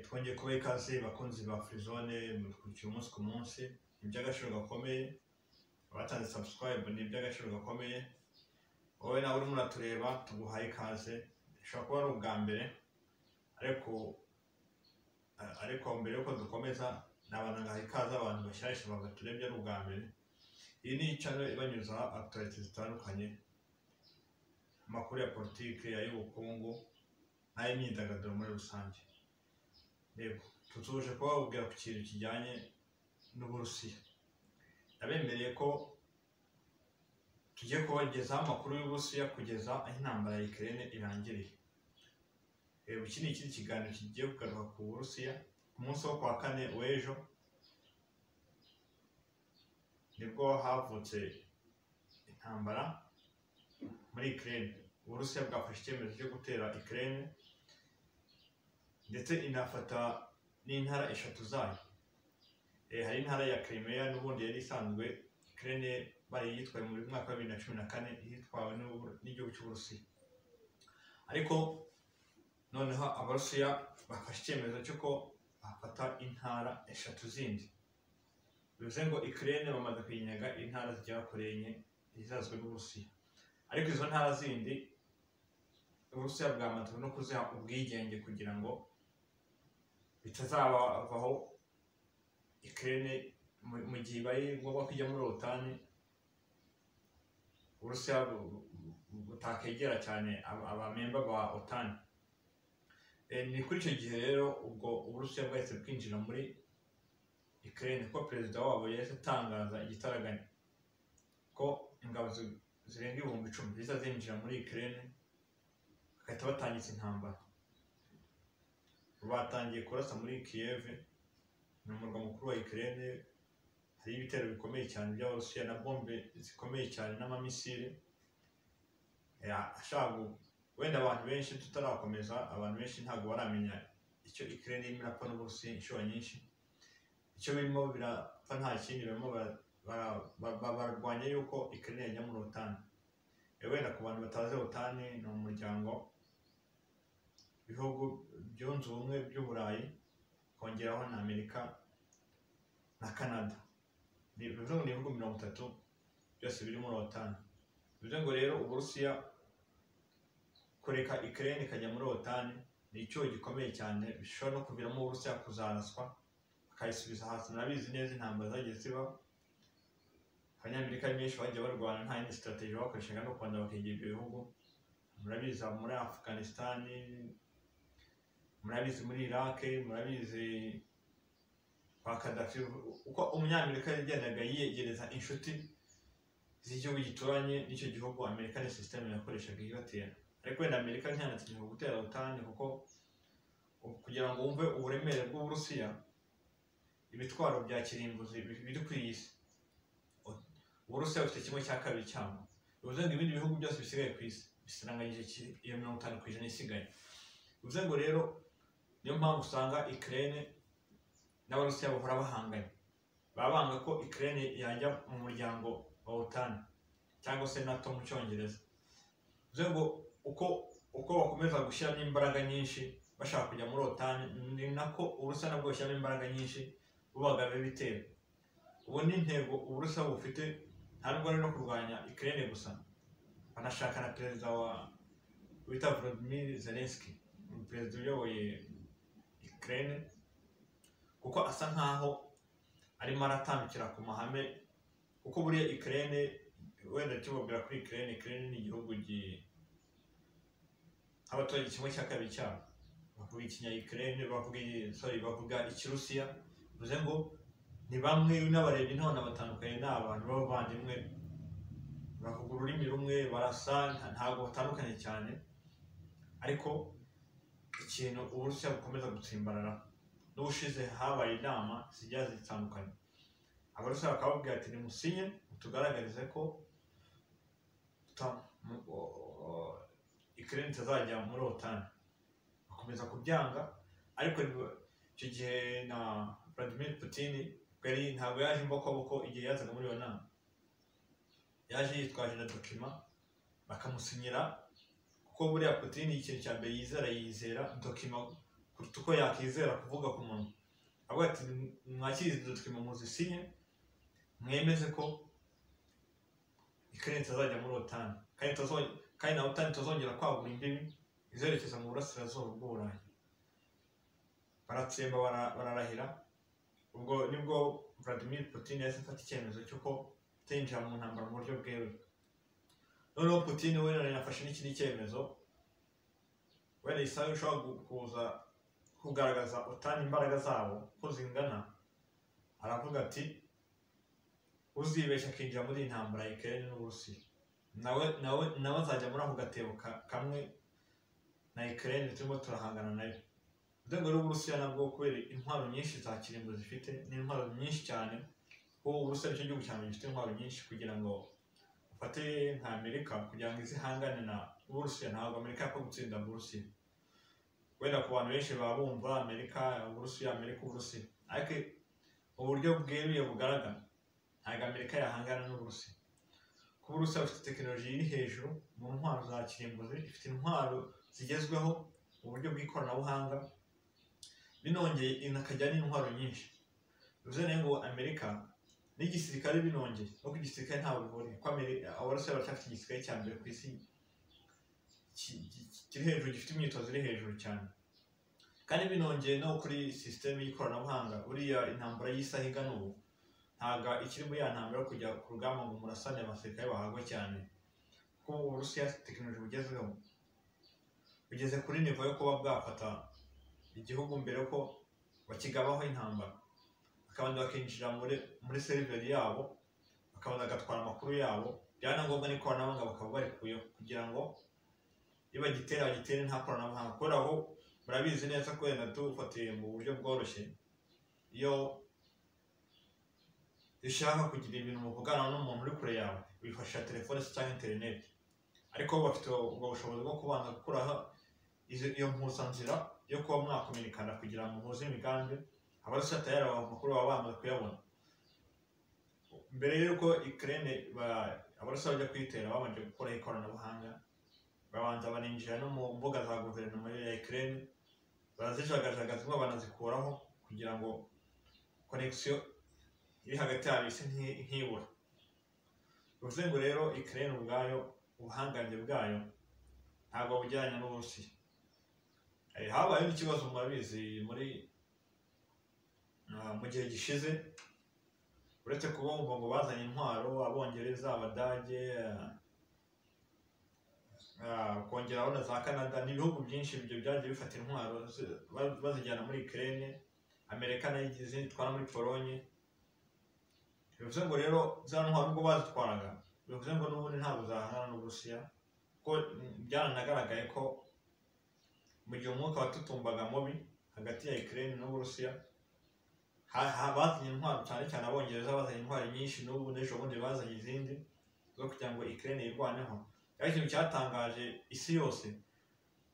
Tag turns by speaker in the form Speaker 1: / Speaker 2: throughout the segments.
Speaker 1: Twongeye kubaha ikaze bakunzi ba Frizone, mudukurikiye umunsi ku munsi, ni iby'agaciro gakomeye. Abatanze subscribe ni iby'agaciro gakomeye. Wowe nawe urimo uratureba tuguhaye ikaze, bishobora kuba ari ubwa mbere, ariko mbere yuko dukomeza nabanza ngaha ikaze abantu bashyashya bagaturebye ari ubwa mbere. Iyi ni channel ibanyuza actualities zitandukanye, amakuru ya politiki, ay'ubukungu n'ay'imyidagaduro muri rusange. Yego, tutuje kubabwira ku kintu kijyanye n'Uburusiya. Nabemereye ko tugiye kubagezaho amakuru y'Uburusiya kugeza aho intambara ya Ukraine irangiriye. Yego, iki ni ikindi kiganiro kigiye kugaruka ku Burusiya. Ku munsi wo kuwa kane w'ejo nibwo havutse intambara muri Ukraine. Uburusiya bwafashe icyemezo cyo gutera Ukraine, ndetse inafata n'intara eshatu zayo. Hari intara ya Crimea n'ubundi yari isanzwe Ukraine bari yitwaye mu mwaka wa 2014, yitwawe n'igihugu cy'Uburusiya. Ariko noneho Abarusiya bafashe icyemezo cy'uko bafata intara eshatu zindi, bivuze ngo Ukraine bamaze kuyinyaga intara zigera kuri enye zizazwe n'Uburusiya. Ariko izo ntara zindi Uburusiya bwamaze no kuziha ubwigenge kugira ngo bitazabavaho Ukraine mu gihe ibaye ngombwa ko ijya muri OTAN, Uburusiya butakegera cyane abamemba ba OTAN. Ni kuri icyo gihe rero ubwo Uburusiya bwahise bwinjira muri Ukraine, kuko perezida wabo yahise atangaza igitaraganya ko ingabo zirenga 10,000 ziza zinjira muri Ukraine, bagahita batangiza intambara. Batangiye kurasa muri Kiev, ni umurwa mukuru wa Ukraine. Hari ibitero bikomeye cyane by'Abarusiya na bombe zikomeye cyane n'amamisire. Ashaka wenda abantu benshi tutarakomeza, abantu benshi ntabwo baramenya icyo Ukraine irimo irapfa n'Uburusiya inshuro nyinshi. Icyo birimo birapfa nta kindi, barimo barwanya yuko Ukraine yajya muri OTAN. Wenda ku bantu batazi OTAN, ni umuryango ibihugu byunze ubumwe by'Uburayi, kongeraho na Amerika na Canada. Bivuze ngo ni ibihugu 30 byose biri muri OTAN. Bivuze ngo rero Uburusiya kureka Ukraine ikajya muri OTAN ni icyuho gikomeye cyane, bishobora no kuviramo Uburusiya kuzaraswa bakayisubiza hasi. Murabizi neza intambara zagiye ziba, Abanyamerika benshi bagiye barwana nta yindi strategy bakoreshaga no kubanza bakigira ibyo bihugu. Murabizi muri Afghanistan, murabizi muri Iraq, murabizi kwa Gaddafi, uko umunyamerika yagendaga yiyegereza inshuti z'igihugu gituranye n'icyo gihugu. Amerika ni system yakoreshaga ibatera. Ariko wenda Amerika ntiyanatinyuka gutera OTAN, kuko kugira ngo wumve uburemere bw'Uburusiya, ibitwaro bya kirimbuzi biri ku iyi si, Uburusiya bufite 1/2 cyabwo. Bivuze ngo ibindi bihugu byose bisigaye ku isi bisiranganyije iyo 50% isigaye. Bivuze ngo rero niyo mpamvu usanga Ukraine n'Abarusiya bahora bahanganye, baba banga ko Ukraine yajya mu muryango wa OTAN cyangwa se NATO mu Cyongereza. Bivuze ngo uko bakomeza gushyiramo imbaraga nyinshi bashaka kujya muri OTAN, ni nako Uburusiya nabwo bushyiramo imbaraga nyinshi bubagaba ibitero. Ubu ni intego Uburusiya bufite, nta nubwo ari no kurwanya Ukraine gusa, banashaka na perezida wa wita Volodymyr Zelensky, perezida uyoboye Ukraine, kuko asa nkaho arimo aratambikira ku mahame. Kuko buriya Ukraine, wenda tubabwira kuri Ukraine, Ukraine ni igihugu abaturage 1/2 cyabo bavuga ikinya-Ukraine, bavuga ikirusiya. Bivuze ngo ni bamwe n'abarebye none batandukanye, ni abantu b'abavandimwe, bavuga ururimi rumwe, barasa, ntabwo batandukanye cyane. Ariko ikintu Uburusiya bukomeza gutsimbarara, n'ubushize habaye inama zijya zitandukanye, Abarusiya bakababwira ati nimusinye mutugaragarize ko Ukraine itazajya muri OTAN. Bakomeza kubyanga. Ariko icyo gihe na Vladimir Putin ntabwo yaje imbokoboko. Igihe yazaga muri iyo nama yaje yitwaje na dokima bakamusinyira, kuko buriya Putin ikintu cya mbere yizera, yizera dokima kuruta uko yakizera kuvuga ku munwa. Avuga ati mwakire izi document muzisinye, mwemeze ko Ukraine itazajya muri OTAN, kandi na OTAN itazongera kwagura imbibi izerekeza mu burasirazuba bw'Uburayi. Baratsemba, bararahira. Ubwo nibwo Vladimir Putin yahise afata icyemezo cy'uko atinjira mu ntambara mu buryo bweruye. Noneho Putin we yafashe n'ikindi cyemezo, wenda isaha ishobora kuza kugaragaza OTAN imbaraga zabo ko zingana. Aravuga ati uzibeshya akinjira muri iyi ntambara ya Ukraine n'Uburusiya, nawe azajya muri ako gatebo kamwe na Ukraine turimo turahangana nayo. Urwego rw'Uburusiya nabwo kubera intwaro nyinshi za kirimbuzi zifite, n'intwaro nyinshi cyane, kuko Uburusiya nicyo gihugu cya mbere gifite intwaro nyinshi. Kugira ngo ufate nka Amerika kugira ngo izihangane na Uburusiya, ntabwo Amerika yapfa gutsinda Uburusiya. Wenda ku bantu benshi baba bumva Amerika Uburusiya, Amerika Uburusiya, ariko uburyo bweruye bugaragara ntabwo Amerika yahangana n'Uburusiya, kuko Uburusiya bufite tekinoloji iri hejuru mu ntwaro za kirimbuzi, ifite intwaro zigezweho mu buryo bw'ikoranabuhanga, binongeye inakajya n'intwaro nyinshi. Bivuze rero ngo Amerika n'igisirikare binongeye, no ku gisirikare ntabwo bihuriye, kuko Abarusiya baracyafite igisirikare cya mbere ku isi kiri hejuru, gifite imyitozo iri hejuru cyane, kandi binongeye no kuri sisiteme y'ikoranabuhanga. Buriya intambara y'isaha igana ubu ntabwo ikiri muri ya ntambara yo kujya ku rugamba ngo murasane abasirikare bahagwe cyane, kuko Uburusiya tekinoloji bugezweho bugeze kuri nivo yo kuba bwafata igihugu mbere ko bakigabaho intambara, bakabanza bakinjira muri seriveri yabo, bakabanza bagatwara amakuru yabo, byaba na ngombwa n'ikoranabuhanga bakaba barikuyeho kugira ngo iyo bagitera bagitere nta koranabuhanga. Kubera aho murabizi neza ko wenda dufatiye mu buryo bworoshye, iyo ushaka kugira ibintu muvugana n'umuntu uri kure yawe wifashisha telefone se cyangwa interineti, ariko bo bafite ubwo bushobozi bwo kubanza gukuraho iyo mpuzanzira yo kuba mwakominikana kugira ngo muhuze imigambi. Abarusiya tayari amakuru baba bamaze kuyabona mbere y'uko Ukraine Abarusiya bajya kuyitera, babanje gukora ikoranabuhanga, babanza baninjira no mu mbuga za guverinoma ya Ukraine, barazijagajaga zimwe banazikuraho kugira ngo connection iri hagati yabo isi ntibura. Bivuze ngo rero Ukraine ubwayo ubuhangange bwayo ntabwo bujyanye n'Uburusiya. Habayeho n'ikibazo murabizi mu gihe gishize, uretse kuba bumva ngo bazanye intwaro Abongereza, Abadage, kongeraho na za Canada, n'ibihugu byinshi ibyo byagiye bifata intwaro bazijyana muri Ukraine, Amerika nayo izindi itwara muri Polonye. Bivuze ngo rero za ntwaro ubwo bazitwaraga, bivuze ngo n'ubundi ntabwo zahangana n'Uburusiya, kuko byaranagaragaye ko mu gihe umwuka watutumbaga mubi hagati ya Ukraine n'Uburusiya, bazanye intwaro cyane cyane Abongereza bazanye intwaro nyinshi, n'ubu n'ejo bundi bazanye izindi zo kugira ngo Ukraine yirwaneho. Ariko ikintu cyatangaje isi yose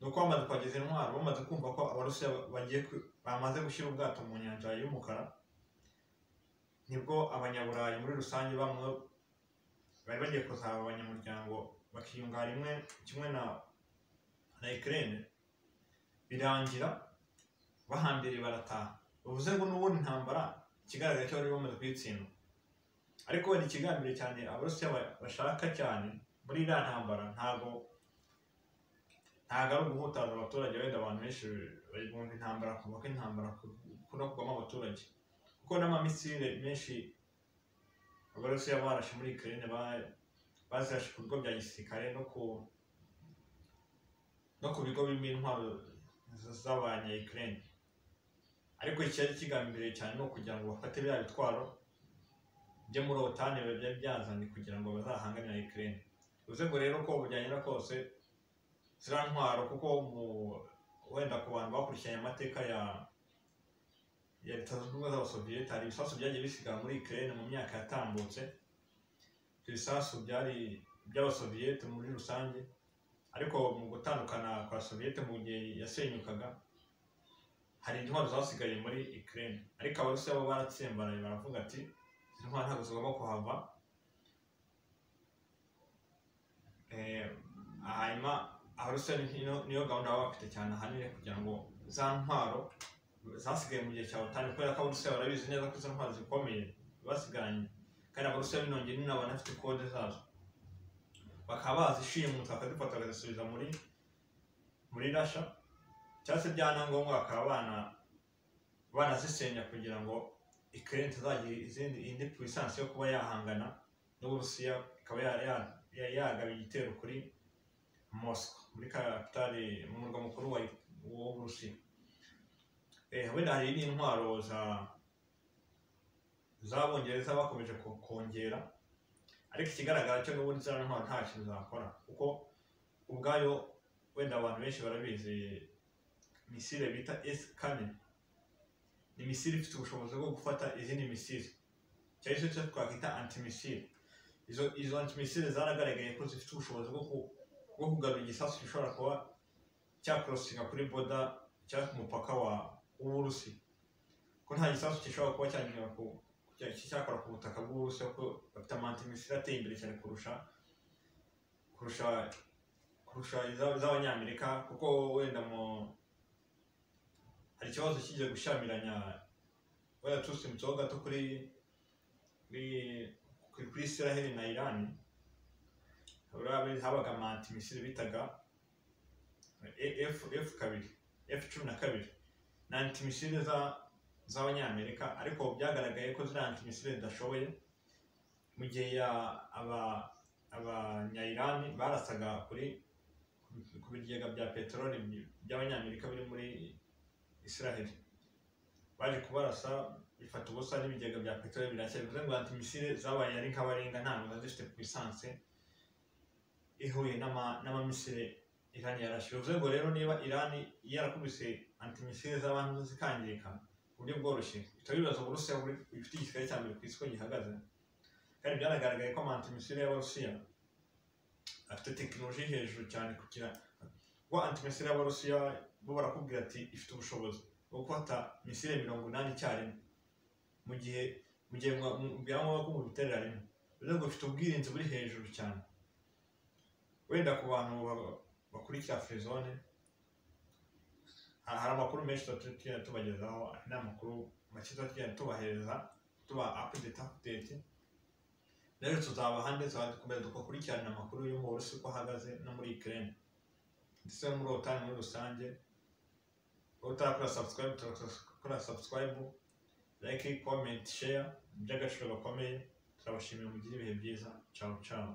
Speaker 1: ni uko bamaze kuhageza intwaro, bamaze kumva ko Abarusiya bamaze gushyira ubwato mu nyanja y'umukara, nibwo abanyaburayi muri rusange bamwe bari bagiye kuzaba abanyamuryango bakiyunga rimwe kimwe na Ukraine, birangira bahambiriye barataha. Bivuze ngo n'ubundi intambara ikigaragara cyo bari bamaze kuyitsinda. Ariko wenda ikigambiriye cyane Abarusiya bashaka cyane muri iriya ntambara ntabwo ari uguhutaza abaturage. Wenda abantu benshi bumva intambara kuva ko intambara ikunda kugwamo abaturage, kuko n'amamisire menshi Abarusiya barashe muri Ukraine bazirashe ku bigo bya gisirikare no ku bigo birimo intwaro z'abanya Ukraine. Ariko icyari kigambiriye cyane ni ukugira ngo bafate biriya bitwaro byo muri OTAN byari byazanye kugira ngo bazahangane na Ukraine. Bivuze ngo rero ko bujyanye kose ziriya ntwaro, kuko wenda ku bantu bakurikiranye amateka ya Leta Zunze Ubumwe z'Abasoviyeti, hari ibisasu byagiye bisigara muri Ukraine mu myaka yatambutse. Ibyo bisasu byari iby'Abasoviyeti muri rusange, ariko mu gutandukana kwa Soviyete mu gihe yasenyukaga hari intwaro zasigaye muri Ukraine. Ariko Abarusiya bo baratsembaraye baravuga ati izi ntwaro ntabwo zigomba kuhava. Hanyuma Abarusiya niyo gahunda baba bafite cyane ahanini kugira ngo za ntwaro zasigaye mu gihe cya OTAN, kubera ko Abarusiya barabizi neza ko izo ntwaro zikomeye basigaranye, kandi Abarusiya binongeye ni nabo banafite kode zazo, bakaba bazishimuta bakazifata bakazisubiza muri Russia, cyangwa se byana ngombwa bakaba banazisenya kugira ngo Ukraine itazagira indi puissance yo kuba yahangana n'Uburusiya, ikaba yagaba igitero kuri Moscow, muri kapitale, mu murwa mukuru w'Uburusiya. Wenda hari n'intwaro z'Abongereza bakomeje kongera, ariko ikigaragara cyo n'ubundi ziriya ntwaro nta kintu zakora, kuko ubwayo wenda abantu benshi barabizi, misile bita S4 ni misile ifite ubushobozi bwo gufata izindi misile, cyangwa se icyo twakwita antimisile. Izo antimisile zaragaragaye ko zifite ubushobozi bwo kugarura igisasu gishobora kuba cyakorosinga kuri boda cyangwa ku mupaka w'Uburusiya, ko nta gisasu gishobora kuba cyanyura cyakora ku butaka bw'Uburusiya, kuko bafite ama antimisile ateye imbere cyane kurusha iz'Abanyamerika, kuko wenda hari ikibazo kigiye gushyamiranya, wenda tusimbutseho gato kuri Israel na Iran, habaga ama antimisile bitaga F2, F12, ni antimisile z'Abanyamerika, ariko byagaragaye ko ziriya antimisile zidashoboye mu gihe Abanya-Iran barasaga ku bigega bya peteroli by'Abanyamerika biri muri Israel, baje kubarasa bifata ubusa n'ibigega bya peteroli birashya. Bivuze ngo antimisile zabaye ari nk'abarenga, ntabwo ziba zifite puissance ihuye n'amamisile Iran yarashe. Bivuze ngo rero niba Iran yarakubise antimisile z'abantu zikangirika ku buryo bworoshye, bihita bibaza Uburusiya bufite igisirikare cya mbere ku isi ko gihagaze, kandi byaragaragaye ko ama antimisile y'Abarusiya afite tekinoloji hejuru cyane, kugira ngo antimisile y'Abarusiya bo barakubwira ati ifite ubushobozi bwo gufata misile 80 icyarimwe, mu gihe byaba ngombwa ko mubiterera rimwe. Bivuze ngo ifite ubwirinzi buri hejuru cyane. Wenda ku bantu bakurikira Afrizone hari amakuru menshi tugenda tubagezaho, ni amakuru make tugenda tubahereza, tuba update. Rero tuzabaha ndetse tuzakomeza tugakurikirana amakuru yo mu Burusiya uko ahagaze no muri Ukraine ndetse no muri OTAN muri rusange. Utarakora subscribe, turakora subscribe, like, comment, share, by'agaciro gakomeye. Turabashimiye, mugire ibihe byiza. Ciao ciao.